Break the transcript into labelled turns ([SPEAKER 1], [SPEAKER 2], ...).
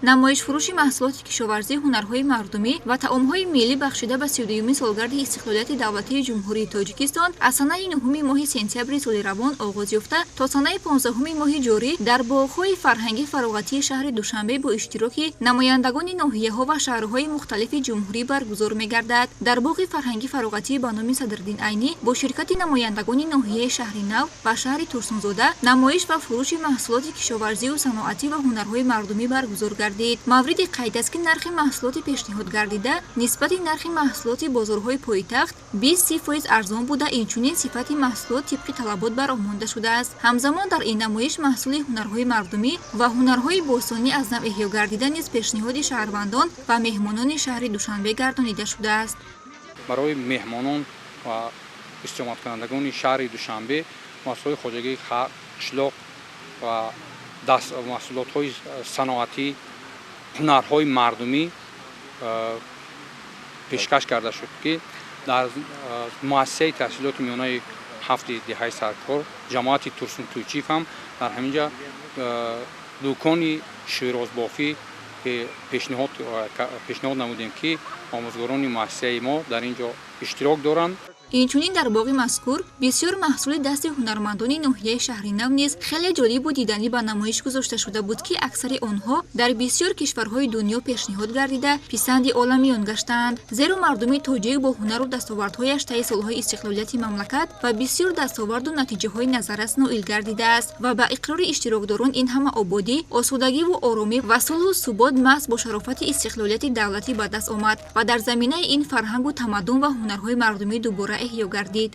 [SPEAKER 1] Намоишфурӯши маҳсулоти кишоварзӣ, ҳунарҳои мардумӣ ва таомҳои миллӣ, бахшида ба 32-юмин солгарди истиқлолияти давлатии Ҷумҳурии Тоҷикистон, аз санаи 9-уми моҳи сентябри соли равон оғоз ёфта, то санаи 15-уми моҳи ҷорӣ дар боғҳои фарҳангӣ фароғатии шаҳри Душанбе бо иштироки намояндагони ноҳияҳо ва шаҳрҳои мухталифи ҷумҳурӣ баргузор мегардад. Дар боғи фарҳангӣ фароғатӣ ба номи Садриддин Айнӣ бо ширкати намояндагони ноҳияи Шаҳри Нав ва шаҳри Турсунзода намоиш ва фурӯши маҳсулоти кишоварзию саноатӣ ва ҳунарҳои мардумӣ баргузор гардид. Мавриди қайд аст, ки нархи маҳсулоти пешниҳод гардида нисбати нархи маҳсулоти бозорҳои пойтахт 20-30% арзон буда, инчунин сифати маҳсулот тибқи талабот бароҳ монда шудааст. Ҳамзамон дар ин намоиш маҳсули ҳунарҳои мардумӣ ва ҳунарҳои бостонӣ аз нав эҳё гардида низ пешниҳоди шаҳрвандон ва меҳмонони шаҳри Душанбе гардонида шудааст.
[SPEAKER 2] Барои меҳмонон ва истиқоматкунандагони шаҳри Душанбе маҳсулоти хоҷагии қишлоқ ва маҳсулотҳои саноатӣ, ҳунарҳои мардумӣ пешкаш карда шуд, ки дар муассисаи таҳсилоти миёнаи ҳафти деҳаи Саркор ҷамоати Турсун Тӯйчиев ҳам дар ҳамин ҷа дукони широзбофӣ пешниҳод намудем, ки омӯзгорони муассисаи мо дар ин ҷо иштирок доранд.
[SPEAKER 1] Инчунин дар боғи мазкур бисёр маҳсули дасти ҳунармандони ноҳияи Шаҳри Нав низ хеле ҷолибу диданӣ ба намоиш гузошта шуда буд, ки аксари онҳо дар бисёр кишварҳои дунё пешниҳод гардида, писанди оламиён гаштаанд. Зеро мардуми тоҷик бо ҳунару дастовардҳояш таи солҳои истиқлолияти мамлакат ба бисёр дастоварду натиҷаҳои назаррас ноил гардидааст ва ба иқрори иштирокдорон, ин ҳама ободӣ, осудагиву оромӣ ва сулҳу субот маҳз бо шарофати истиқлолияти давлатӣ ба даст омад ва дар заминаи ин фарҳангу тамаддун ва ҳунарҳои мардумӣ дубора эҳё гардид.